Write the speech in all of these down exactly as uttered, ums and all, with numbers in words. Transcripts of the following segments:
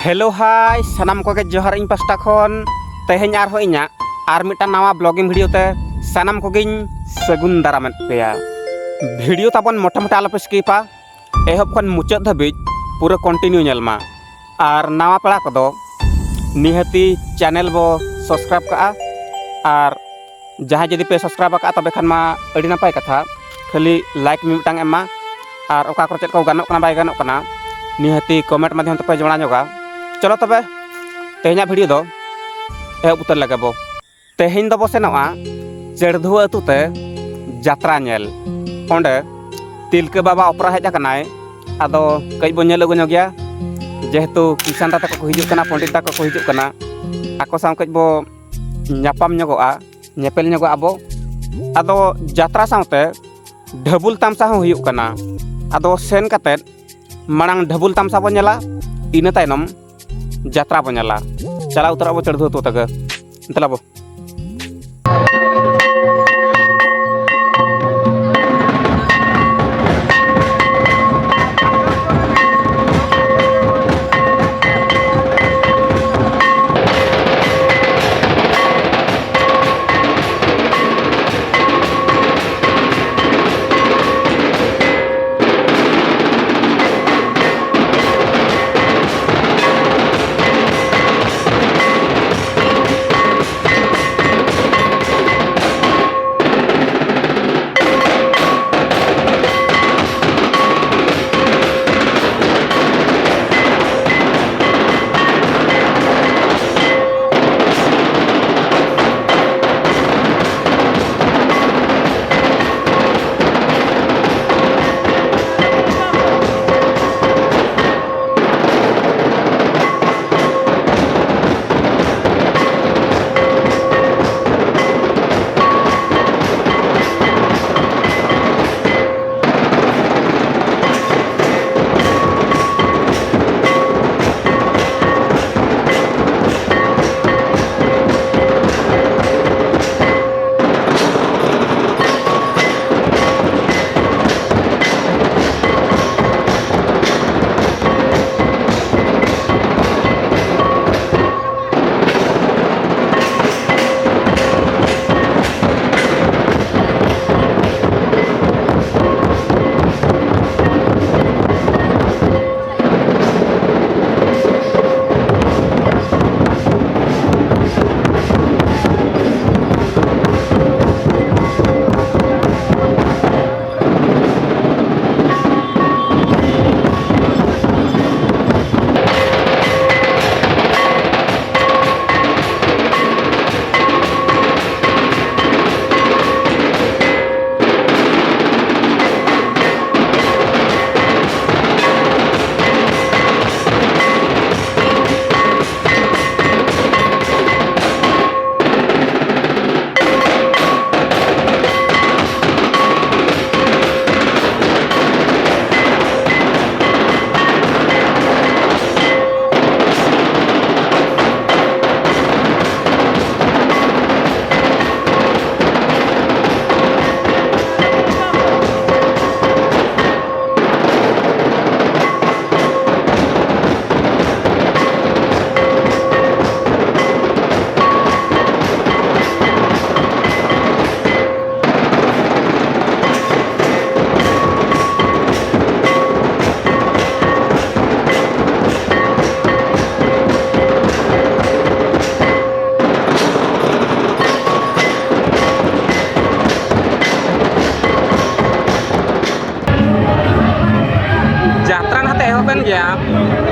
Hello, hi, ᱥᱟᱱᱟᱢ ᱠᱚᱜᱮ ᱡᱚᱦᱟᱨ ᱤᱧ ᱯᱟᱥᱴᱟ ᱠᱷᱚᱱ᱾ ᱛᱮᱦᱮᱧ ᱟᱨᱦᱚᱸ ᱤᱧᱟᱹᱜ ᱟᱨ ᱢᱤᱫᱴᱟᱝ ᱱᱟᱣᱟ vlogging video ᱛᱮ ᱥᱟᱱᱟᱢ ᱠᱚᱜᱮᱧ ᱥᱟᱹᱜᱩᱱ ᱫᱟᱨᱟᱢᱮᱫ ᱯᱮᱭᱟ᱾ Video ᱛᱟᱵᱚᱱ ᱢᱚᱴᱟ ᱢᱚᱴᱟ ᱟᱞᱚᱯᱮ skipᱟ, ᱮᱦᱚᱵ ᱠᱷᱚᱱ ᱢᱩᱪᱟᱹᱫ ᱫᱷᱟᱹᱵᱤᱡ ᱯᱩᱨᱟᱹ continue ᱧᱮᱞ ᱢᱟ᱾ ᱟᱨ ᱱᱟᱣᱟ ᱯᱮᱲᱟ ᱠᱚᱫᱚ ᱱᱤᱦᱟᱹᱛᱤ channel ᱵᱚ subscribe ᱠᱟᱜᱼᱟ᱾ ᱟᱨ ᱡᱟᱦᱟᱸᱭ ᱡᱩᱫᱤ ᱯᱮ subscribe ᱟᱠᱟᱫᱼᱟ, ᱛᱚᱵᱮ ᱠᱷᱟᱱ ᱢᱟ ᱟᱹᱰᱤ ᱱᱟᱯᱟᱭ ᱠᱟᱛᱷᱟ, ᱠᱷᱟᱹᱞᱤ like ᱢᱤᱫᱴᱟᱝ ᱮᱢ ᱢᱟ᱾ ᱟᱨ ᱚᱠᱟ ᱠᱚᱨᱮ ᱪᱮᱫ ᱠᱚ ᱜᱟᱱᱚᱜ ᱠᱟᱱᱟ, ᱵᱟᱭ ᱜᱟᱱᱚᱜ ᱠᱟᱱᱟ, ᱱᱤᱦᱟᱹᱛᱤ comment ᱢᱟᱫᱽᱫᱷᱚᱢ ᱛᱮᱯᱮ ᱡᱚᱲᱟᱣ ᱧᱚᱜᱟ᱾ ᱪᱚᱞᱚ ᱛᱚᱵᱮ, ᱛᱮᱦᱮᱧᱟᱜ video ᱫᱚ ᱮᱦᱚᱵ ᱩᱛᱟᱹᱨ ᱞᱮᱜᱮ ᱵᱚ᱾ ᱛᱮᱦᱮᱧ ᱫᱚᱵᱚ ᱥᱮᱱᱚᱜᱼᱟ ᱪᱟᱹᱲᱫᱷᱩᱣᱟᱹ ᱟᱹᱛᱩ ᱛᱮ ᱡᱟᱛᱨᱟ ᱧᱮᱞ᱾ ᱚᱸᱰᱮ ᱛᱤᱞᱠᱟᱹ ᱵᱟᱵᱟ ᱚᱯᱮᱨᱟ ᱦᱮᱡ ᱟᱠᱟᱱᱟᱭ᱾ ᱟᱫᱚ ᱠᱟᱹᱡ ᱵᱚ ᱧᱮᱞ ᱟᱹᱜᱩ ᱧᱚᱜ ᱜᱮᱭᱟ, ᱡᱮᱦᱮᱛᱩ ᱠᱤᱥᱟᱱ ᱫᱟ ᱛᱟᱠᱚ ᱠᱚ ᱦᱤᱡᱩᱜ ᱠᱟᱱᱟ, ᱯᱚᱱᱰᱤᱛ ᱫᱟ ᱛᱟᱠᱚ ᱠᱚ ᱦᱤᱡᱩᱜ ᱠᱟᱱᱟ, ᱟᱠᱚ ᱥᱟᱶ ᱠᱟᱹᱡ ᱵᱚ ᱧᱟᱯᱟᱢ ᱧᱚᱜᱚᱜᱼᱟ, ᱧᱮᱯᱮᱞ ᱧᱚᱜᱚᱜ ᱟᱵᱚ᱾ ᱟᱫᱚ ᱡᱟᱛᱨᱟ ᱥᱟᱶᱛᱮ ᱰᱷᱟᱹᱵᱩᱞ ᱛᱟᱢᱥᱟ ᱦᱚᱸ ᱦᱩᱭᱩᱜ ᱠᱟᱱᱟ᱾ ᱟᱫᱚ ᱥᱮᱱ ᱠᱟᱛᱮᱫ ᱢᱟᱲᱟᱝ ᱰᱷᱟᱹᱵᱩᱞ ᱛᱟᱢᱥᱟ ᱵᱚ ᱧᱮᱞᱟ, ᱤᱱᱟᱹ ᱛᱟᱭᱱᱚᱢ ᱡᱟᱛᱨᱟ ᱵᱚ ᱧᱮᱞᱟ᱾ ᱪᱟᱞᱟᱣ ᱩᱛᱟᱹᱨᱚᱜ ᱟᱵᱚ ᱪᱟᱹᱲᱫᱷᱩᱣᱟᱹ ᱟᱹᱛᱩ ᱛᱮᱜᱮ᱾ ᱫᱮᱞᱟ ᱵᱚ᱾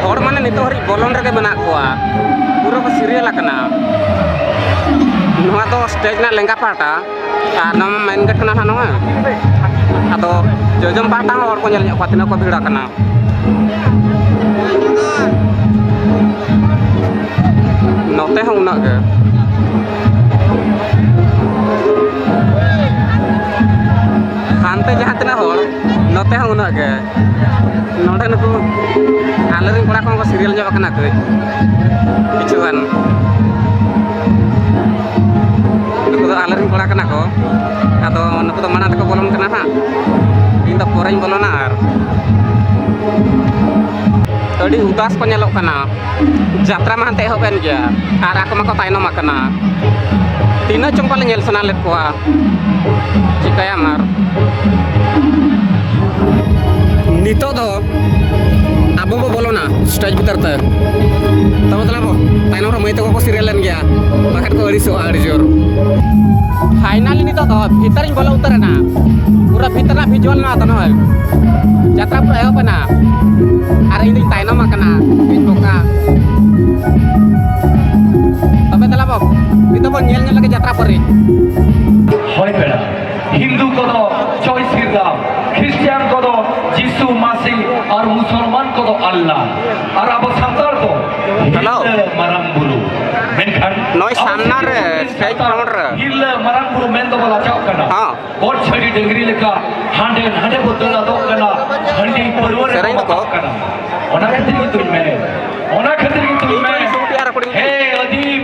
ᱦᱚᱲ ᱢᱟᱱᱮ ᱱᱤᱛᱚᱜ ᱦᱟᱹᱨᱤᱡ ᱵᱚᱞᱚᱱ ᱨᱮᱜᱮ ᱢᱮᱱᱟᱜ ᱠᱚᱣᱟ, ᱯᱩᱨᱟᱹ ᱠᱚ serial ᱟᱠᱟᱱᱟ᱾ ᱱᱚᱣᱟ ᱫᱚ stage ᱨᱮᱱᱟᱜ ᱞᱮᱸᱜᱟ ᱯᱟᱦᱴᱟ, ᱟᱨ ᱱᱚᱣᱟ ᱢᱟ main gate ᱠᱟᱱᱟ ᱱᱟᱦᱟᱜ ᱱᱚᱣᱟ᱾ ᱟᱫᱚ ᱡᱚᱡᱚᱢ ᱯᱟᱦᱴᱟ ᱦᱚᱸ ᱦᱚᱲ ᱠᱚ ᱧᱮᱞ ᱧᱚᱜ ᱠᱚᱣᱟ, ᱛᱤᱱᱟᱹᱜ ᱠᱚ ᱵᱷᱤᱲ ᱟᱠᱟᱱᱟ᱾ ᱱᱚᱛᱮ ᱦᱚᱸ ᱩᱱᱟᱹᱜ ᱜᱮ᱾ ᱦᱟᱱᱛᱮ ᱡᱟᱦᱟᱸ ᱛᱤᱱᱟᱹᱜ ᱦᱚᱲ, ᱱᱚᱛᱮ ᱦᱚᱸ ᱩᱱᱟᱹᱜ ᱜᱮ᱾ ᱱᱚᱰᱮ ᱱᱩᱠᱩ ᱟᱞᱮᱨᱮᱱ ᱠᱚᱲᱟ ᱠᱚᱦᱚᱸ ᱠᱚ serial ᱧᱚᱜ ᱟᱠᱟᱱᱟ ᱠᱟᱹᱡ, ᱠᱤᱪᱷᱩ ᱜᱟᱱ᱾ ᱱᱩᱠᱩ ᱫᱚ ᱟᱞᱮᱨᱮᱱ ᱠᱚᱲᱟ ᱠᱟᱱᱟ ᱠᱚ᱾ ᱟᱫᱚ ᱱᱩᱠᱩ ᱫᱚ ᱢᱟᱲᱟᱝ ᱛᱮᱠᱚ ᱵᱚᱞᱚᱱ ᱠᱟᱱᱟ ᱦᱟᱸᱜ, ᱤᱧ ᱫᱚ ᱯᱚᱨᱮᱧ ᱵᱚᱞᱚᱱᱟ᱾ ᱟᱨ ᱟᱹᱰᱤ ᱩᱫᱟᱥ ᱠᱚ ᱧᱮᱞᱚᱜ ᱠᱟᱱᱟ᱾ ᱡᱟᱛᱨᱟ ᱢᱟ ᱦᱟᱱᱛᱮ ᱮᱦᱚᱵ ᱮᱱ ᱜᱮᱭᱟ, ᱟᱨ ᱟᱠᱚ ᱢᱟᱠᱚ ᱛᱟᱭᱱᱚᱢ ᱟᱠᱟᱱᱟ᱾ ᱛᱤᱱᱟᱹᱜ ᱪᱚᱝ ᱯᱟᱞᱮ ᱧᱮᱞ ᱥᱟᱱᱟ ᱞᱮᱫ ᱠᱚᱣᱟ, ᱪᱤᱠᱟᱹᱭᱟᱢ ᱟᱨ᱾ ᱱᱤᱛᱚᱜ ᱫᱚ ᱟᱵᱚ ᱵᱚ ᱵᱚᱞᱚᱱᱟ stage ᱵᱷᱤᱛᱟᱹᱨ ᱛᱮ᱾ ᱛᱚᱵᱮ ᱫᱮᱞᱟ ᱵᱚ, ᱛᱟᱭᱱᱚᱢ ᱨᱮ ᱢᱟᱹᱭ ᱛᱟᱠᱚ ᱠᱚ serial ᱞᱮᱱ ᱜᱮᱭᱟ, ᱵᱟᱠᱷᱟᱱ ᱠᱚ ᱟᱹᱲᱤᱥᱚᱜᱼᱟ ᱟᱹᱰᱤ ᱡᱳᱨ᱾ Finally ᱱᱤᱛᱚᱜ ᱫᱚ ᱵᱷᱤᱛᱟᱹᱨᱤᱧ ᱵᱚᱞᱚ ᱩᱛᱟᱹᱨ ᱮᱱᱟ, ᱯᱩᱨᱟᱹ ᱵᱷᱤᱛᱟᱹᱨ ᱨᱮᱱᱟᱜ visual ᱱᱚᱣᱟ ᱫᱚ ᱱᱚᱜᱼᱚᱭ᱾ ᱡᱟᱛᱨᱟ ᱯᱩᱨᱟᱹ ᱮᱦᱚᱵ ᱮᱱᱟ, ᱟᱨ ᱤᱧ ᱫᱚᱧ ᱛᱟᱭᱱᱚᱢ ᱟᱠᱟᱱᱟ, ᱤᱧ ᱵᱚᱠᱟ᱾ ᱛᱚᱵᱮ ᱫᱮᱞᱟ ᱵᱚ, ᱱᱤᱛᱚᱜ ᱵᱚᱱ ᱧᱮᱞ ᱧᱚᱜ ᱞᱮᱜᱮ ᱡᱟᱛᱨᱟ ᱯᱟᱹᱨᱤ᱾ ᱦᱳᱭ ᱯᱮᱲᱟ, ᱦᱤᱱᱫᱩ ᱠᱚᱫᱚ ᱡᱚᱭ ᱥᱨᱤ ᱨᱟᱢ, ᱠᱷᱨᱤᱥᱴᱤᱭᱟᱱ ᱠᱚᱫᱚ ᱡᱤᱥᱩ ᱢᱟᱥᱤ ᱟᱨ ᱢᱩᱥᱚᱞᱢᱟᱱ ᱠᱚᱫᱚ ᱟᱞᱞᱟ᱾ ᱟᱨ ᱟᱵᱚ ᱥᱟᱱᱛᱟᱲ ᱫᱚ ᱦᱮᱞᱳ᱾ ᱦᱤᱨᱞᱟᱹ ᱢᱟᱨᱟᱝ ᱵᱩᱨᱩ᱾ ᱢᱮᱱᱠᱷᱟᱱ ᱱᱚᱜᱼᱚᱭ ᱟᱵᱚ ᱥᱟᱢᱱᱟ ᱨᱮ ᱥᱟᱱᱛᱟᱲ ᱥᱴᱮᱡ ᱯᱷᱨᱚᱱᱴ ᱨᱮ᱾ ᱦᱤᱨᱞᱟᱹ ᱢᱟᱨᱟᱝ ᱵᱩᱨᱩ ᱢᱮᱱ ᱫᱚᱵᱚ ᱞᱟᱡᱟᱣ ᱠᱟᱱᱟ᱾ ᱦᱚᱸ᱾ ᱚᱛ ᱪᱷᱟᱹᱲᱤ ᱰᱟᱹᱝᱨᱤ ᱞᱮᱠᱟ ᱦᱟᱸᱰᱮ ᱱᱟᱰᱮ ᱵᱚ ᱫᱟᱹᱲ ᱟᱫᱚᱜ ᱠᱟᱱᱟ, ᱦᱟᱺᱰᱤ ᱯᱟᱹᱨᱣᱟᱹ ᱨᱮ ᱥᱮᱨᱮᱧ ᱵᱚ ᱫᱚᱠᱚ᱾ ᱢᱟᱛᱟᱜ ᱠᱟᱱᱟ᱾ ᱚᱱᱟ ᱠᱷᱟᱹᱛᱤᱨ ᱜᱮᱛᱚᱧ ᱢᱮᱱᱮᱫ, ᱚᱱᱟ ᱠᱷᱟᱹᱛᱤᱨ ᱜᱮᱛᱚᱧ ᱤᱧ ᱢᱮᱱ, ᱥᱩᱴ ᱮᱜᱼᱟ, ᱨᱮᱠᱚᱨᱰᱤᱝ ᱦᱮ ᱟᱹᱫᱤᱢ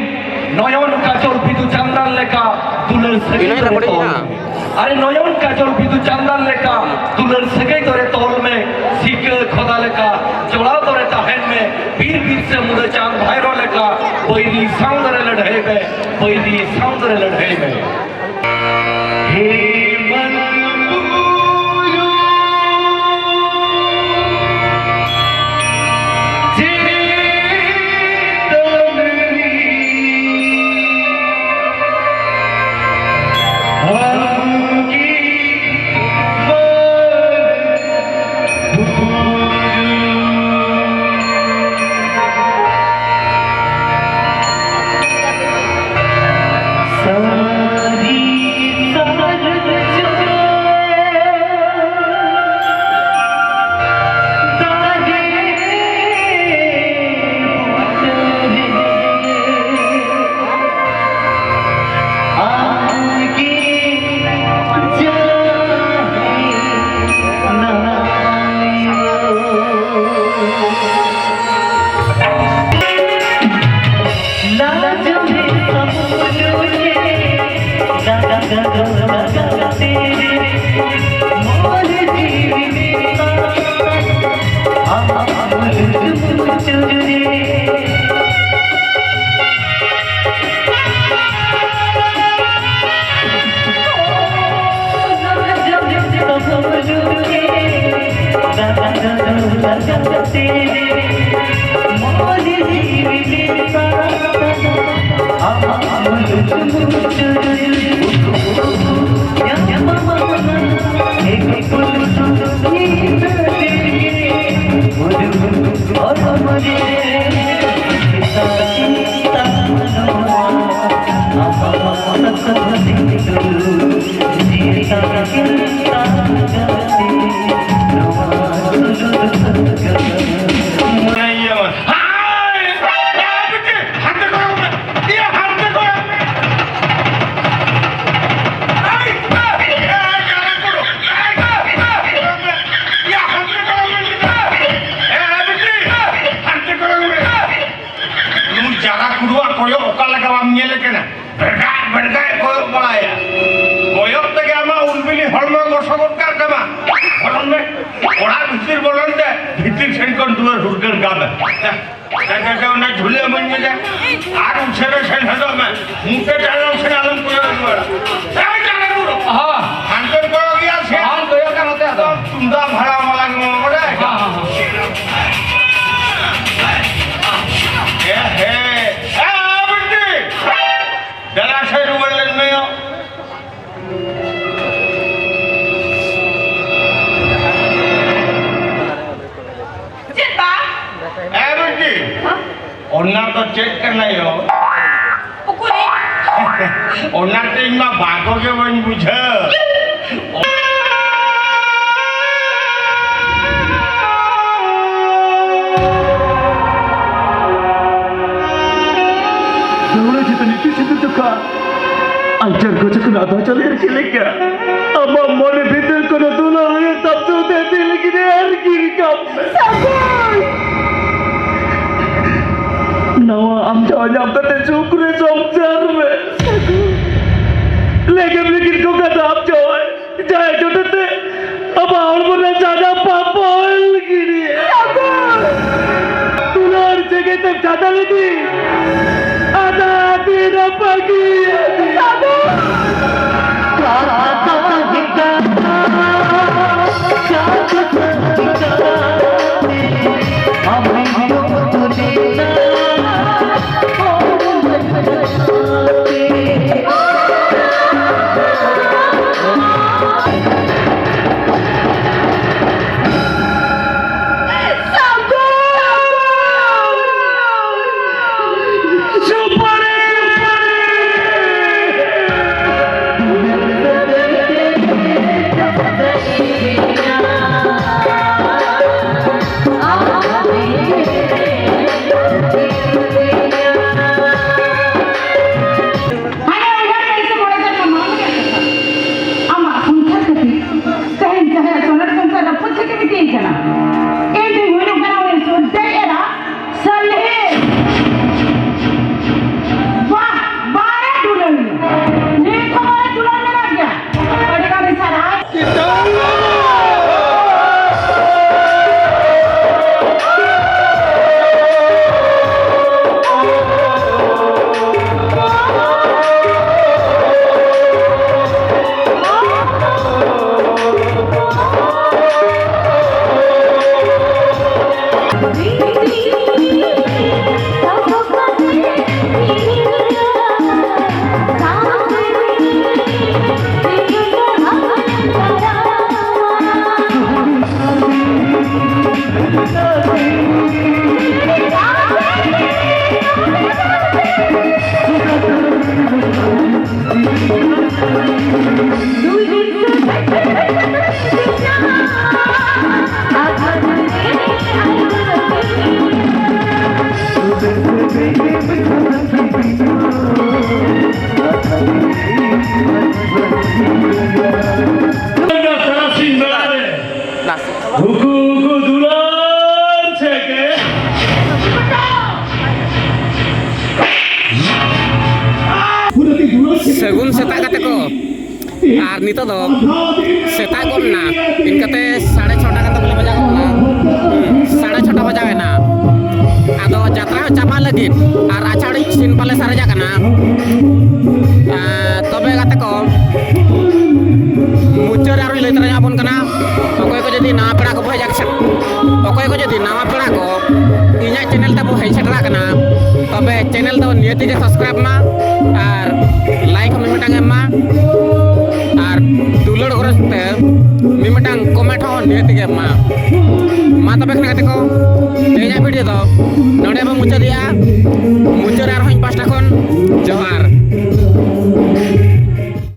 ᱱᱚᱭᱚᱱ ᱠᱟᱡᱚᱞ ᱵᱤᱫᱩ ᱪᱟᱸᱫᱟᱱ ᱞᱮᱠᱟ ᱫᱩᱞᱟᱹᱲ ᱥᱟᱹᱜᱟᱹᱭ ᱤᱧ ᱫᱚᱨᱮ ᱨᱮᱠᱚᱨᱰᱤᱝ ᱛᱚᱞ ᱮᱜᱼᱟ᱾ ᱢᱮ᱾ ᱟᱨᱮ ᱱᱚᱭᱚᱱ ᱠᱟᱡᱚᱞ ᱵᱤᱫᱩ ᱪᱟᱸᱫᱟᱱ ᱞᱮᱠᱟ ᱫᱩᱞᱟᱹᱲ ᱥᱟᱹᱜᱟᱹᱭ ᱫᱚᱨᱮ ᱛᱚᱞ ᱢᱮ, ᱥᱤᱠᱟᱹ ᱠᱷᱚᱫᱟ ᱞᱮᱠᱟ ᱡᱚᱲᱟᱣ ᱫᱚᱨᱮ ᱛᱟᱦᱮᱱ ᱢᱮ, ᱵᱤᱨ ᱵᱤᱨᱥᱟᱹ ᱢᱩᱸᱰᱟᱹ ᱪᱟᱸᱫ ᱵᱷᱟᱭᱨᱚ ᱞᱮᱠᱟ ᱵᱟᱹᱭᱨᱤ ᱥᱟᱶ ᱫᱚᱨᱮ ᱞᱟᱹᱲᱦᱟᱹᱭ ᱢᱮ, ᱵᱟᱹᱭᱨᱤ ᱥᱟᱶ ᱫᱚᱨᱮ ᱞᱟᱹᱲᱦᱟᱹᱭ ᱢᱮ᱾ ᱦᱟᱱᱛᱮ ᱠᱚᱭᱚᱜ ᱢᱮ᱾ ᱤᱭᱟᱹ, ᱦᱟᱱᱛᱮ ᱠᱚᱭᱚᱜ ᱢᱮ᱾ ᱮᱭ, ᱮᱭ, ᱮᱭ, ᱡᱟᱸᱜᱟ ᱠᱚ᱾ ᱮᱭ, ᱮᱭ, ᱮᱭ, ᱦᱟᱱᱛᱮ ᱠᱚᱭᱚᱜ ᱢᱮ᱾ ᱮᱭ, ᱵᱤᱴᱤ, ᱦᱟᱱᱛᱮ ᱠᱚᱭᱚᱜ ᱢᱮ᱾ ᱱᱩᱭ ᱡᱟᱸᱜᱟ ᱠᱩᱲᱩᱣᱟᱜ ᱠᱚᱭᱚᱜ ᱚᱠᱟ ᱞᱮᱠᱟ ᱵᱟᱢ ᱧᱮᱞᱮ ᱠᱟᱱᱟ? ᱵᱮᱲᱜᱟᱜ ᱵᱮᱲᱜᱟᱜ ᱮ ᱠᱚᱭᱚᱜ ᱵᱟᱲᱟᱭᱟ᱾ ᱠᱚᱭᱚᱜ ᱛᱮᱜᱮ ᱟᱢᱟᱜ ᱩᱨᱢᱤᱞᱤ ᱦᱚᱲᱢᱚ ᱜᱚᱥᱚ ᱜᱚᱫ ᱠᱟᱜ ᱛᱟᱢᱟ᱾ ᱵᱚᱞᱚᱱ ᱢᱮ᱾ ᱚᱲᱟᱜ ᱵᱷᱤᱛᱤᱨ ᱵᱚᱞᱚᱱ ᱛᱮ ᱵᱷᱤᱛᱤᱨ ᱥᱮᱱ ᱠᱷᱚᱱ ᱫᱩᱣᱟᱹᱨ ᱦᱩᱲᱠᱟᱹᱲ ᱠᱟᱜ ᱢᱮ᱾ ᱫᱮ, ᱫᱮ, ᱫᱮ, ᱚᱱᱟ ᱡᱷᱩᱞᱟᱹ ᱤᱢᱟᱹᱧ ᱢᱮ ᱫᱮ᱾ ᱟᱨ ᱩᱥᱟᱹᱨᱟ ᱥᱮᱱ ᱦᱚᱫᱚᱜ ᱢᱮ᱾ ᱢᱩᱪᱟᱹᱫ ᱟᱞᱚᱢ ᱥᱮᱱ, ᱟᱞᱚᱢ ᱠᱚᱭᱚᱜ ᱨᱩᱣᱟᱹᱲᱟ᱾ ᱮᱭ, ᱡᱟᱸᱜᱟ ᱠᱩᱲᱩ᱾ ᱦᱚᱸ᱾ ᱦᱟᱱᱛᱮᱢ ᱠᱚᱭᱚᱜ ᱜᱮᱭᱟ ᱥᱮ? ᱦᱚᱸ, ᱠᱚᱭᱚᱜ ᱠᱟᱱ ᱱᱚᱛᱮ ᱟᱫᱚ᱾ ᱛᱩᱢᱫᱟᱜ ᱵᱷᱟᱲᱟ ᱢᱟᱞᱟ ᱜᱮ ᱢᱟ ᱵᱟᱰᱟᱭ᱾ ᱦᱚᱸ, ᱦᱚᱸ, ᱦᱚᱸ᱾ ᱮ, ᱦᱮ᱾ ᱮ, ᱵᱤᱴᱤ᱾ ᱫᱮᱞᱟ ᱥᱮ ᱨᱩᱣᱟᱹᱲ ᱞᱮᱱ ᱢᱮ ᱭᱚ᱾ ᱪᱮᱫ ᱵᱟ? ᱮ ᱵᱤᱴᱤ, ᱦᱮᱸ? ᱚᱱᱟ ᱫᱚ ᱪᱮᱫ ᱠᱟᱱᱟ ᱭᱚ? ᱩᱠᱩᱨᱤᱡ᱾ ᱚᱱᱟᱛᱮ ᱤᱧ ᱢᱟ ᱵᱟᱠᱚ ᱜᱮ ᱵᱟᱹᱧ ᱵᱩᱡᱷᱟᱹᱣ᱾ ᱫᱟᱹᱣᱲᱟᱹ ᱪᱮᱛᱟᱱ ᱤᱯᱤᱞ ᱪᱷᱟᱹᱛᱩᱨ ᱡᱚᱠᱷᱟ ᱟᱧᱪᱟᱨ ᱠᱚ ᱡᱚᱠᱷᱚᱱ ᱟᱫᱷᱟ ᱪᱟᱞᱮ ᱨᱮ ᱪᱮᱫ ᱞᱮᱠᱟ ᱟᱢᱟᱜ ᱢᱚᱱᱮ ᱵᱷᱤᱛᱤᱨ ᱠᱷᱚᱱ ᱫᱩᱞᱟᱹᱲ ᱦᱩᱭᱩᱜ ᱛᱟᱢ ᱛᱮ ᱫᱤᱞ ᱜᱤᱨᱟᱹ ᱟᱨ ᱜᱤᱨ ᱠᱟᱢ᱾ ᱥᱟᱹᱜᱩᱱ! ᱱᱟᱣᱟ ᱟᱢ ᱡᱟᱶᱟᱭ ᱧᱟᱢ ᱠᱟᱛᱮ ᱥᱩᱠ ᱨᱮ ᱥᱚᱝᱥᱟᱨ ᱢᱮ᱾ ᱥᱟᱹᱜᱩᱱ! ᱞᱮᱜᱮᱢ ᱞᱤᱜᱤᱱ ᱠᱚ ᱠᱟᱛᱷᱟ ᱟᱢ ᱡᱟᱶᱟᱭ᱾ ᱡᱟᱦᱟᱸᱭ ᱡᱚᱴᱮᱛᱮ ᱟᱵᱚ ᱦᱚᱲᱢᱚ ᱨᱮ ᱡᱟᱦᱟᱸ ᱯᱟᱯ ᱵᱚᱱ ᱜᱤᱰᱤᱭᱟ᱾ ᱫᱩᱞᱟᱹᱲ ᱡᱮᱜᱮᱛ ᱮᱢ ᱪᱟᱸᱫᱟ ᱞᱮᱫᱤ, ᱟᱫᱟ ᱫᱤᱱ ᱵᱟᱹᱜᱤ ᱟᱹᱫᱤ᱾ ᱦᱟᱱᱮ ᱩᱭᱦᱟᱹᱨ ᱢᱮ ᱥᱮ ᱢᱚᱬᱮ ᱥᱮᱨᱢᱟ ᱢᱟᱲᱟᱝ ᱨᱮᱭᱟᱜ ᱠᱟᱛᱷᱟ᱾ ᱟᱢᱟᱜ ᱥᱚᱝᱥᱟᱨ ᱠᱷᱟᱹᱛᱤᱨ ᱛᱮᱦᱮᱧ ᱡᱟᱦᱟᱸᱭᱟᱜ ᱥᱚᱱᱮᱨ ᱥᱚᱝᱥᱟᱨ ᱨᱟᱹᱯᱩᱫ ᱪᱤᱠᱟᱹ ᱢᱤᱫᱴᱤᱡ ᱠᱟᱱᱟ᱾ ᱤᱧ ᱫᱩᱧ ᱦᱩᱭᱩᱜ ᱠᱟᱱᱟ ᱩᱱᱤ ᱥᱩᱨᱡᱟᱹᱭ ᱮᱨᱟ ᱥᱟᱞᱦᱮ᱾ ᱵᱟᱦ, ᱵᱟᱨᱮ ᱫᱩᱞᱟᱹᱲᱤᱭᱟᱹ᱾ ᱱᱤᱛ ᱦᱚᱸ ᱵᱟᱨᱮ ᱫᱩᱞᱟᱹᱲ ᱢᱮᱱᱟᱜ ᱜᱮᱭᱟ᱾ ᱟᱹᱰᱤ ᱜᱟᱱ ᱥᱟᱨᱦᱟᱣ᱾ ᱛᱟᱨᱟᱥᱤᱧ ᱵᱮᱲᱟ ᱨᱮ ᱱᱟᱥᱮ᱾ ᱦᱩᱠᱩ ᱦᱩᱠᱩ ᱫᱩᱞᱟᱹᱲ ᱪᱮ ᱜᱮ᱾ ᱥᱟᱹᱜᱩᱱ ᱥᱮᱛᱟᱜ ᱜᱟᱛᱮ ᱠᱚ᱾ ᱟᱨ ᱱᱤᱛᱚᱜ ᱫᱚ ᱥᱮᱛᱟᱜ ᱜᱚᱫ ᱮᱱᱟ, ᱤᱱᱠᱟᱹᱛᱮ ᱥᱟᱲᱮ ᱪᱷᱚᱴᱟ ᱜᱟᱱ ᱫᱚ ᱵᱚᱞᱮ ᱵᱟᱡᱟᱣ ᱜᱚᱫ ᱮᱱᱟ᱾ ᱦᱩᱸ, ᱥᱟᱲᱮ ᱪᱷᱚᱴᱟ ᱵᱟᱡᱟᱣ ᱮᱱᱟ᱾ ᱟᱫᱚ ᱡᱟᱛᱨᱟ ᱦᱚᱸ ᱪᱟᱵᱟᱜ ᱞᱟᱹᱜᱤᱫ ᱟᱨ ᱟᱪᱷᱟᱲᱤᱡ ᱥᱤᱱ ᱯᱟᱞᱮ ᱥᱟᱨᱮᱡᱟᱜ ᱠᱟᱱᱟ᱾ ᱟᱨ ᱛᱚᱵᱮ ᱜᱟᱛᱮ ᱠᱚ, ᱢᱩᱪᱟᱹᱫ ᱨᱮ ᱟᱨᱚᱧ ᱞᱟᱹᱭ ᱛᱚᱨᱟᱧ ᱟᱵᱚᱱ ᱠᱟᱱᱟ, ᱚᱠᱚᱭ ᱠᱚ ᱡᱩᱫᱤ ᱱᱟᱣᱟ ᱯᱮᱲᱟ ᱠᱚ ᱵᱚᱱ ᱦᱮᱡ ᱟᱠᱟᱱᱟ, ᱚᱠᱚᱭ ᱠᱚ ᱡᱩᱫᱤ ᱱᱟᱣᱟ ᱯᱮᱲᱟ ᱠᱚ ᱤᱧᱟᱹᱜ ᱪᱮᱱᱮᱞ ᱛᱮᱵᱚ ᱦᱮᱡ ᱥᱮᱴᱮᱨ ᱟᱠᱟᱱᱟ, ᱛᱚᱵᱮ ᱪᱮᱱᱮᱞ ᱫᱚ ᱱᱤᱭᱟᱹ ᱛᱮᱜᱮ ᱥᱟᱵᱥᱠᱨᱟᱭᱤᱵ ᱢᱟ ᱟᱨ ᱞᱟᱭᱤᱠ ᱦᱚᱸ ᱢᱤᱫᱴᱟᱝ ᱮᱢ ᱢᱟ ᱟᱨ ᱫᱩᱞᱟᱹᱲ ᱜᱚᱨᱚᱡᱽ ᱛᱮ ᱢᱤᱫᱴᱟᱝ ᱠᱚᱢᱮᱱᱴ ᱦᱚᱸ ᱱᱤᱭᱟᱹ ᱛᱮᱜᱮ ᱮᱢ ᱢᱟ᱾ ᱢᱟ ᱛᱚᱵᱮ ᱠᱷᱟᱱ ᱜᱟᱛᱮ ᱠᱚ, ᱛᱮᱦᱮᱧᱟᱜ ᱵᱷᱤᱰᱤᱭᱳ ᱫᱚ ᱱᱚᱰᱮ ᱵᱚ ᱢᱩᱪᱟᱹᱫᱮᱜᱼᱟ᱾ ᱢᱩᱪᱟᱹᱫ ᱨᱮ ᱟᱨᱦᱚᱸᱧ